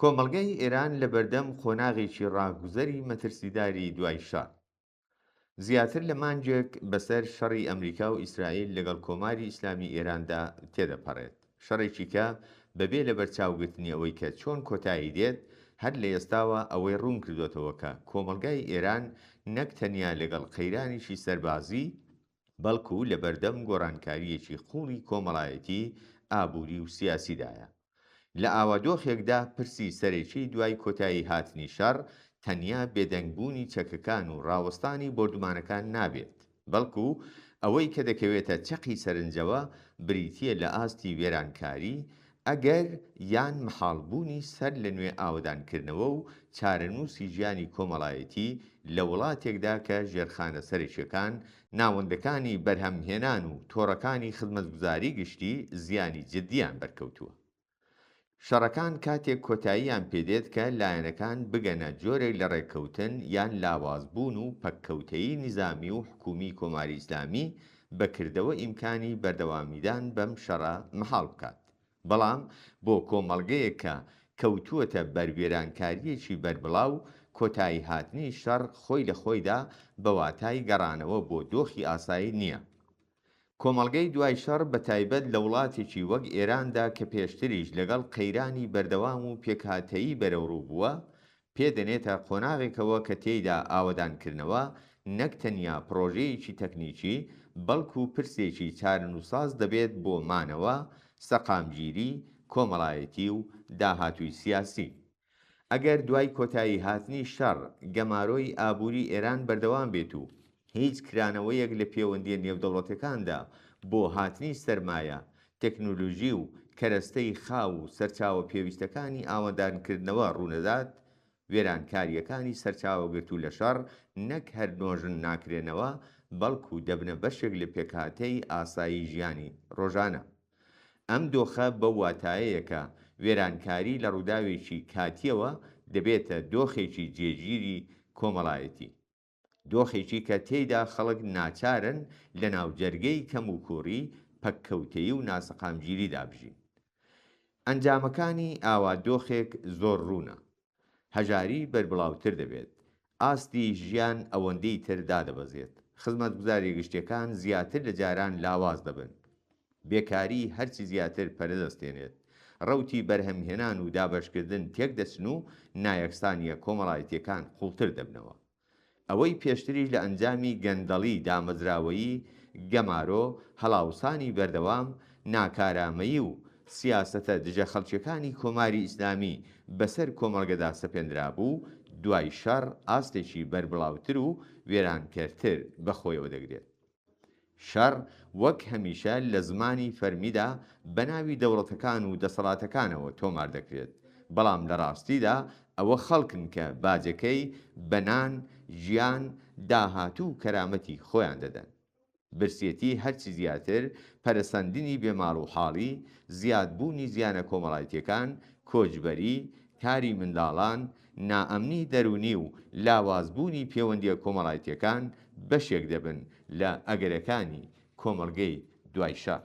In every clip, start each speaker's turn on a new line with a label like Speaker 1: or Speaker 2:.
Speaker 1: کۆمەڵگەی ئێران لە بەردەم قۆناغێکی ڕاگوزەری مەترسیداری دوای شەڕ. زیاتر لە مانگێک بەسەر شەڕی ئەمریکا و ئیسرائیل لەگەڵ کۆماری ئیسلامی ئێراندا تێدەپەڕێت. شەڕێکی کە بەبێ لەبەرچاوگرتنی ئەوەی کە چۆن کۆتایی دێت، هەر لە ئێستاوە ئەوەی ڕوون کردۆتەوە کە کۆمەڵگای ئێران نەک تەنیا لەگەڵ قەیرانێکی سەربازی، بەڵکو لەبەردەم گۆڕانکارییەکی قووڵی کۆمەڵایەتی، ئابووری و سیاسیدایە. لە ئاوا دۆخێکدا پرسی سەرەکی دوای کۆتایی هاتنی شەڕ تەنیا بێدەنگبوونی چەکەکان و ڕاوەستانی بۆردومانەکان نابێت، بەڵکو ئەوەی کە دەکەوێتە چەقی سەرنجەوە بریتییە لە ئاستی وێرانکاری، ئەگەر یان مەحاڵبوونی سەر لە نوێ ئاوەدانکردنەوە و چارەنووسی ژیانی کۆمەڵایەتی لە وڵاتێکدا کە ژێرخانە سەرەکییەکان، ناوەندەکانی بەرهەمهێنان و تۆڕەکانی خزمەتگوزاری گشتی زیانی جددیان بەرکەوتووە. شەڕەکان کاتێک کۆتاییان پێدێت کە لایەنەکان بگەنە جۆرێک لە ڕێککەوتن یان لاوازبوون و پەککەوتەیی نیزامی و حکوومی کۆماری ئیسلامی بە کردەوە ئیمکانی بەردەوامیدان بەم شەڕە مەحاڵ بکات. بەڵام بۆ کۆمەڵگەیەک کە کەوتووەتە بەر وێرانکارییەکی بەربڵاو، کۆتاییهاتنی شەڕ خۆی لە خۆیدا بە واتای گەڕانەوە بۆ دۆخی ئاسایی نییە. کۆمەڵگەی دوای شەڕ بە تایبەت لە وڵاتێکی وەک ئێراندا کە پێشتریش لەگەڵ قەیرانی بەردەوام و پێکهاتەیی بەرەوڕوو بووە، پێ دەنێتە قۆناغێکەوە کە تێیدا ئاوەدانکردنەوە نەک تەنیا پڕۆژەیەکی تەکنیکی، بەڵکو پرسێکی چارەنووسساز دەبێت بۆ مانەوە، سەقامگیری کۆمەڵایەتی و داهاتووی سیاسی. ئەگەر دوای کۆتایی هاتنی شەڕ گەمارۆی ئابووری ئێران بەردەوام بێت و هیچ کرانەوەیەک لە پێوەندییە نێودەوڵەتیەکاندا بۆ هاتنی سەرمایە، تەکنولوژی و کەرەستەی خاو و سەرچاوە پێویستەکانی ئاوەدانکردنەوە ڕوونەدات، وێرانکارییەکانی سەرچاوەگرتوو لە شەڕ نەک هەر نۆژن ناکرێنەوە، بەڵکو دەبنە بەشێک لە پێکهاتەی ئاسایی ژیانی ڕۆژانە. ئەم دۆخە بەو واتایەیە کە وێرانکاری لە ڕووداوێکی کاتییەوە دەبێتە دۆخێکی جێگیری کۆمەڵایەتی. دۆخێکی کە تێیدا خەڵک ناچارن لە ناوجەرگەی کەموکووڕی، پەککەوتەیی و ناسەقامگیریدا بژین. ئەنجامەکانی ئاوا دۆخێک زۆر ڕوونە. هەژاری بەربڵاوتر دەبێت، ئاستی ژیان ئەوەندەی تر دادەبەزێت، خزمەتگوزارییە گشتییەکان زیاتر لە جاران لاواز دەبن، بێکاری هەرچی زیاتر پەرە دەستێنێت، ڕەوتی بەرهەمهێنان و دابەشکردن تێکدەچن و نایەکسانییە کۆمەڵایەتییەکان قووڵتر دەبنەوە. ئەوەی پێشتریش لە ئەنجامی گەندەڵی دامەزراوەیی، گەمارۆ، هەڵاوسانی بەردەوام، ناکارامەیی و سیاسەتە دژە خەڵکیەکانی کۆماری ئیسلامی بەسەر کۆمەڵگەدا سەپێندرابوو، دوای شەڕ ئاستێکی بەربڵاوتر و وێرانکەرتر بەخۆیەوە دەگرێت. شەڕ وەک هەمیشە لە زمانی فەرمیدا بە ناوی دەوڵەتەکان و دەسەڵاتەکانەوە تۆمار دەکرێت، بەڵام لە ڕاستیدا ئەوە خەڵکن کە باجەکەی بە نان، ژیان، داهاتوو و کەرامەتی خۆیان دەدەن. برسێتی هەرچی زیاتر، پەرەسەندنی بێ ماڵ و حاڵی، زیادبوونی زیانە کۆمەڵایتیەکان، کۆچبەری، کاری منداڵان، نائەمنی دەروونی و لاوازبوونی پێوەندییە کۆمەڵایتییەکان بەشێک دەبن لە ئەگەرەکانی کۆمەڵگەی دوای شەڕ.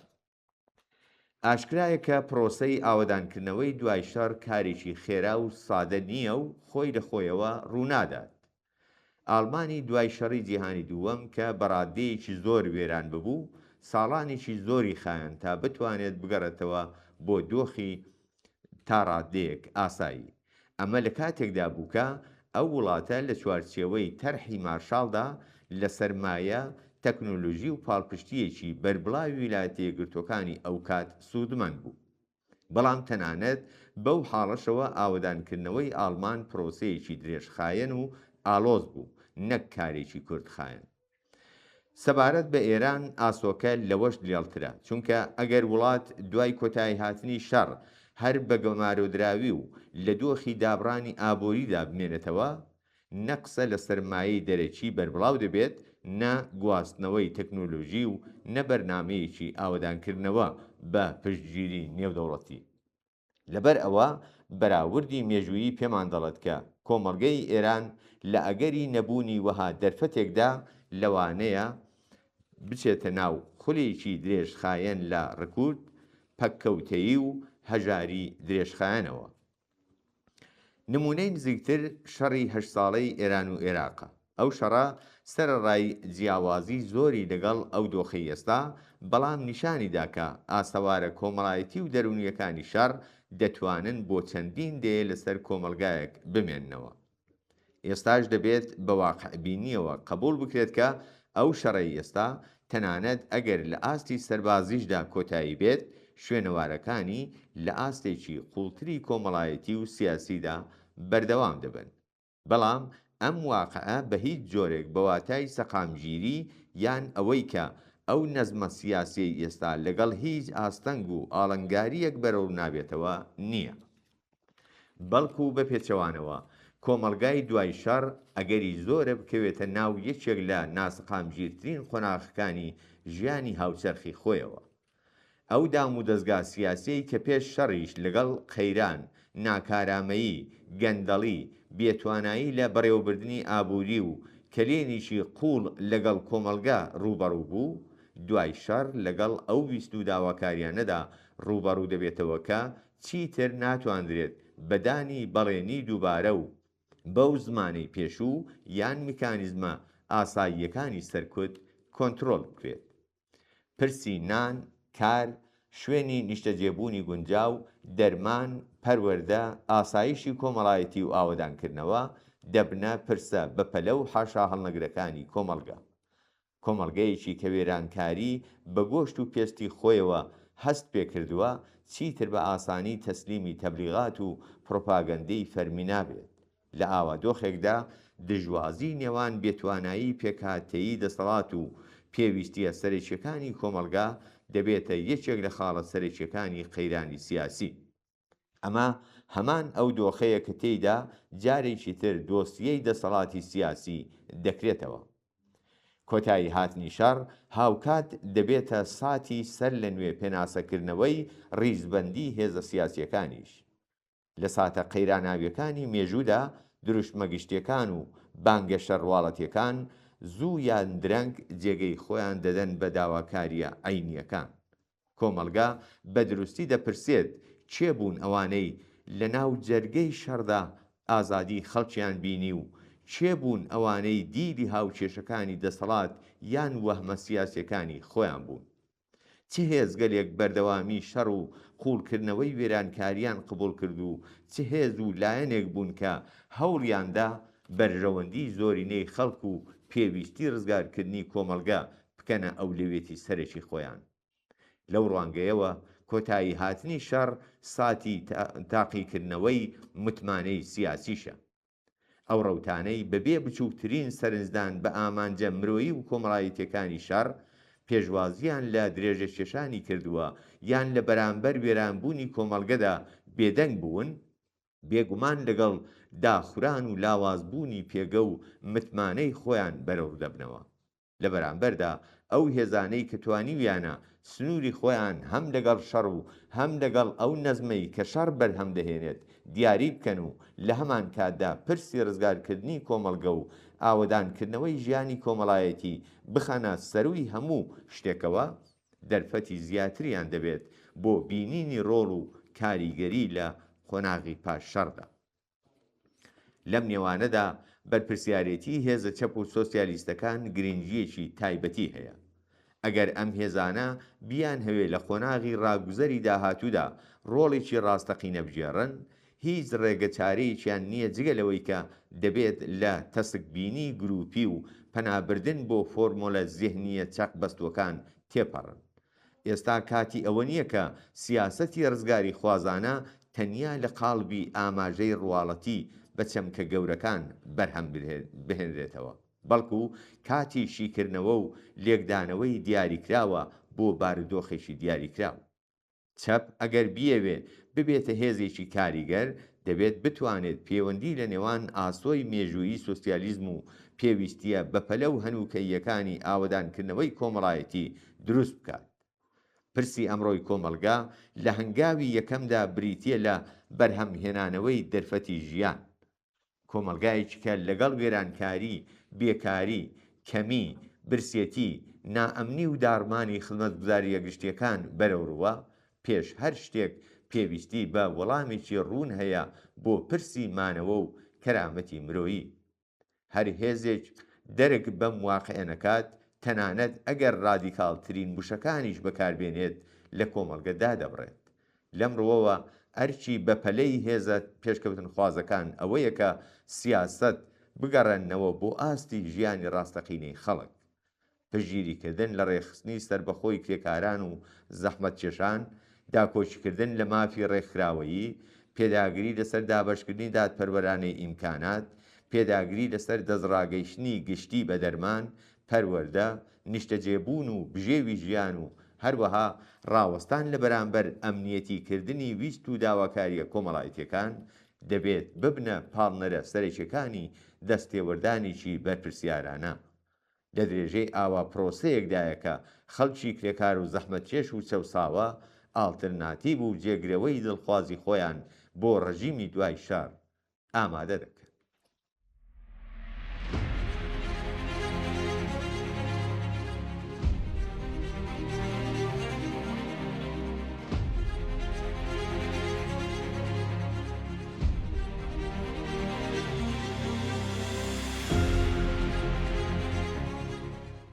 Speaker 1: ئاشکرایە کە پرۆسەی ئاوەدانکردنەوەی دوای شەڕ کارێکی خێرا و سادە نییە و خۆی لە خۆیەوە ڕوونادات. ئاڵمانی دوای شەڕی جیهانی دووەم کە بە ڕاددەیەکی زۆر وێران ببوو، ساڵانێکی زۆری خایاند تا بتوانێت بگەڕێتەوە بۆ دۆخی تا ڕاددەیەک ئاسایی. ئەمە لە کاتێکدا بوو کە ئەو وڵاتە لە چوارچێوەی تەرحی مارشاڵدا لە سەرمایە، تەکنۆلۆژی و پاڵپشتییەکی بەربڵاوی ویلایەتە یەکگرتووەکانی ئەوکات سوودمەند بوو. بەڵام تەنانەت بەو حاڵەشەوە ئاوەدانکردنەوەی ئاڵمان پرۆسەیەکی درێژخایەن و ئاڵۆز بوو نەک کارێکی کورتخایەن. سەبارەت بە ئێران ئاسۆکە لەوەش لێڵترە، چونکە ئەگەر وڵات دوای کۆتاییهاتنی شەڕ هەر بە گەمارۆدراوی و لە دۆخی دابڕانی ئابووریدا بمێنێتەوە، نە قسە لە سەرمایەی دەرەکی بەربڵاو دەبێت، نە گواستنەوەی تەکنۆلۆژی و نە بەرنامەیەکی ئاوەدانکردنەوە بە پشتگیری نێودەوڵەتی. لەبەر ئەوە بەراوردی مێژوویی پێمان دەڵێت کە کۆمەڵگەی ئێران لە ئەگەری نەبوونی وەها دەرفەتێکدا لەوانەیە بچێتە ناو خولێکی درێژخایەن لە ڕکود، پەککەوتەیی و هەژاری درێژخایەنەوە. نموونەی نزیکتر شەڕی هەشت ساڵەی ئێران و ئێراقە. ئەو شەڕە سەرەڕای جیاوازی زۆری لەگەڵ ئەو دۆخەی ئێستا، بەڵام نیشانی دا کە ئاسەوارە کۆمەڵایەتی و دەروونییەکانی شەڕ دەتوانن بۆ چەندین دەیە لەسەر کۆمەڵگایەک بمێننەوە. ئێستاش دەبێت بە واقعبینییەوە قەبووڵ بکرێت کە ئەو شەڕەی ئێستا، تەنانەت ئەگەر لە ئاستی سەربازیشدا کۆتایی بێت، شوێنەوارەکانی لە ئاستێکی قووڵتری کۆمەڵایەتی و سیاسیدا بەردەوام دەبن. بەڵام ئەم واقعە بە هیچ جۆرێک بە واتای سەقامگیری یان ئەوەی کە ئەو نەزمە سیاسیەی ئێستا لەگەڵ هیچ ئاستەنگ و ئاڵنگارییەک بەرەوڕوو نابێتەوە نییە. بەڵکو بە پێچەوانەوە کۆمەڵگای دوای شەڕ ئەگەری زۆرە بکەوێتە ناو یەکێک لە ناسەقامگیرترین قۆناغەکانی ژیانی هاوچەرخی خۆیەوە. ئەو دامودەزگا سیاسیەی کە پێش شەڕیش لەگەڵ قەیران، ناکارامەیی، گەندەڵی، بێتوانایی لە بەڕێوەبردنی ئابووری و کەلێنێکی قووڵ لەگەڵ کۆمەڵگە ڕووبەڕوو بوو، دوای شەڕ لەگەڵ ئەو ویست و داواکاریانەدا ڕووبەڕوو دەبێتەوە کە چیتر ناتواندرێت بە دانی بەڵێنی دووبارە و بەو زمانەی پێشوو یان میکانیزمە ئاساییەکانی سەرکوت کۆنترۆڵ بکرێت. پرسی نان، کار، شوێنی نیشتەجێبوونی گونجاو، دەرمان، پەروەردە، ئاسایشی کۆمەڵایەتی و ئاوەدانکردنەوە، دەبنە پرسە بەپەلە و حاشاهەڵنەگرەکانی کۆمەڵگە. کۆمەڵگەیەکی کە وێرانکاری بە گۆشت و پێستی خۆیەوە هەست پێکردووە، چیتر بە ئاسانی تەسلیمی تەبلیغات و پڕوپاگەندەی فەرمی نابێت. لە ئاوا دۆخێکدا دژوازی نێوان بێتوانایی پێکهاتەیی دەسەڵات و پێویستییە سەرەکییەکانی کۆمەڵگا دەبێتە یەکێک لە خاڵە سەرەکییەکانی قەیرانی سیاسی. ئەمە هەمان ئەو دۆخەیە کە تێیدا جارێکی تر دۆسیەی دەسەڵاتی سیاسی دەکرێتەوە. کۆتایی هاتنی شەڕ هاوکات دەبێتە ساتی سەر لە نوێ پێناسەکردنەوەی ڕیزبەندی هێزە سیاسییەکانیش. لە ساتە قەیراناویەکانی مێژوودا دروشمە گشتیەکان و بانگەشە ڕواڵەتیەکان زوو یان درەنگ جێگەی خۆیان دەدەن بە داواکاریە عەینیەکان. کۆمەڵگا بە دروستی دەپرسێت کێ بوون ئەوانەی لە ناو جەرگەی شەڕدا ئازادی خەڵکیان بینی و کێ بوون ئەوانەی دیلی هاوکێشەکانی دەسەڵات یان وەهمە سیاسیەکانی خۆیان بوون. چ هێزگەلێک بەردەوامی شەڕ و قووڵکردنەوەی وێرانکارییان قبوڵ کرد و چ هێز و لایەنێک بوون کە هەوڵیان دا بەرژەوەندی زۆرینەی خەڵک و پێویستی ڕزگارکردنی کۆمەڵگە بکەنە ئەولەویەتی سەرەکی خۆیان. لەو ڕوانگەیەوە کۆتایی هاتنی شەڕ ساتی تاقیکردنەوەی متمانەی سیاسیشە. ئەو ڕەوتانەی بەبێ بچووکترین سەرنجدان بە ئامانجە مرۆیی و کۆمەڵایەتییەکانی شەڕ، پێشوازییان لە درێژەکێشانی کردووە یان لە بەرامبەر وێرانبوونی کۆمەڵگەدا بێدەنگ بوون، بێگومان لەگەڵ داخوران و لاوازبوونی پێگە و متمانەی خۆیان بەرەوڕوو دەبنەوە. لە بەرامبەردا ئەو هێزانەی کە توانیویانە سنووری خۆیان هەم لەگەڵ شەڕ و هەم لەگەڵ ئەو نەزمەی کە شەڕ بەرهەم دەهێنێت دیاری بکەن و لە هەمانکاتدا پرسی ڕزگارکردنی کۆمەڵگە و ئاوەدانکردنەوەی ژیانی کۆمەڵایەتی بخەنە سەرووی هەموو شتێکەوە، دەرفەتی زیاتریان دەبێت بۆ بینینی ڕۆڵ و کاریگەری لە قۆناغی پاش شەڕدا. لەم نێوانەدا بەرپرسیارێتی هێزە چەپ و سۆسیالیستەکان گرنگییەکی تایبەتی هەیە. ئەگەر ئەم هێزانە بیانهەوێ لە قۆناغی ڕاگوزەری داهاتوودا ڕۆڵێکی ڕاستەقینە بگێڕن، هیچ ڕێگەچارەیەکیان نییە جگە لەوەی کە دەبێت لە تەسکبینی گرووپی و پەنابردن بۆ فۆرمۆلە زێهنییە چەقبەستووەکان تێپەڕن. ئێستا کاتی ئەوە نییە کە سیاسەتی ڕزگاریخوازانە تەنیا لە قاڵبی ئاماژەی ڕواڵەتی بە چەمکە گەورەکان بەرهەم بهێنرێتەوە، بەڵکو کاتی شیکردنەوە و لێکدانەوەی دیاریکراوە بۆ بارودۆخێکی دیاریکراو. چەپ ئەگەر بیەوێ ببێتە هێزێکی کاریگەر، دەبێت بتوانێت پێوەندی لە نێوان ئاسۆی مێژوویی سۆسیالیزم و پێویستییە بەپەلە و هەنووکەییەکانی ئاوەدانکردنەوەی کۆمەڵایەتی دروست بکات. پرسی ئەمڕۆی کۆمەڵگا لە هەنگاوی یەکەمدا بریتییە لە بەرهەمهێنانەوەی دەرفەتی ژیان. کۆمەڵگایەکی کە لەگەڵ وێرانکاری، بێکاری، کەمی، برسێتی، نائەمنی و داڕمانی خزمەتگوزارییە گشتییەکان بەرەوڕووە، پێش هەر شتێک پێویستی بە وەڵامێکی ڕوون هەیە بۆ پرسی مانەوە و کەرامەتی مرۆیی. هەر هێزێک دەرک بەم واقعە نەکات، تەنانەت ئەگەر ڕادیکاڵترین وشەکانیش بەکاربێنێت، لە کۆمەڵگە دادەبڕێت. لەم ڕووەوە ئەرکی بەپەلەی هێزە پێشکەوتنخوازەکان ئەوەیە کە سیاسەت بگەڕێننەوە بۆ ئاستی ژیانی ڕاستەقینەی خەڵک. پشتگیریکردن لە ڕێکخستنی سەربەخۆی کرێکاران و زەحمەتکێشان، داکۆکیکردن لە مافی ڕێکخراوەیی، پێداگری لەسەر دابەشکردنی دادپەروەرانەی ئیمکانات، پێداگری لەسەر دەستڕاگەیشتنی گشتی بە دەرمان، پەروەردە، نیشتەجێبوون و بژێوی ژیان و هەروەها ڕاوەستان لە بەرامبەر ئەمنیەتیکردنی ویست و داواکارییە کۆمەڵایەتییەکان، دەبێت ببنە پاڵنەرە سەرەکییەکانی دەستتێوەردانێکی بەرپرسیارانە. لە درێژەی ئاوا پرۆسەیەکدایە کە خەڵکی کرێکار و زەحمەتکێش و چەوساوە ئاڵترناتیڤ و جێگرەوەی دڵخوازی خۆیان بۆ ڕژیمی دوای شەڕ ئامادە دەکەن.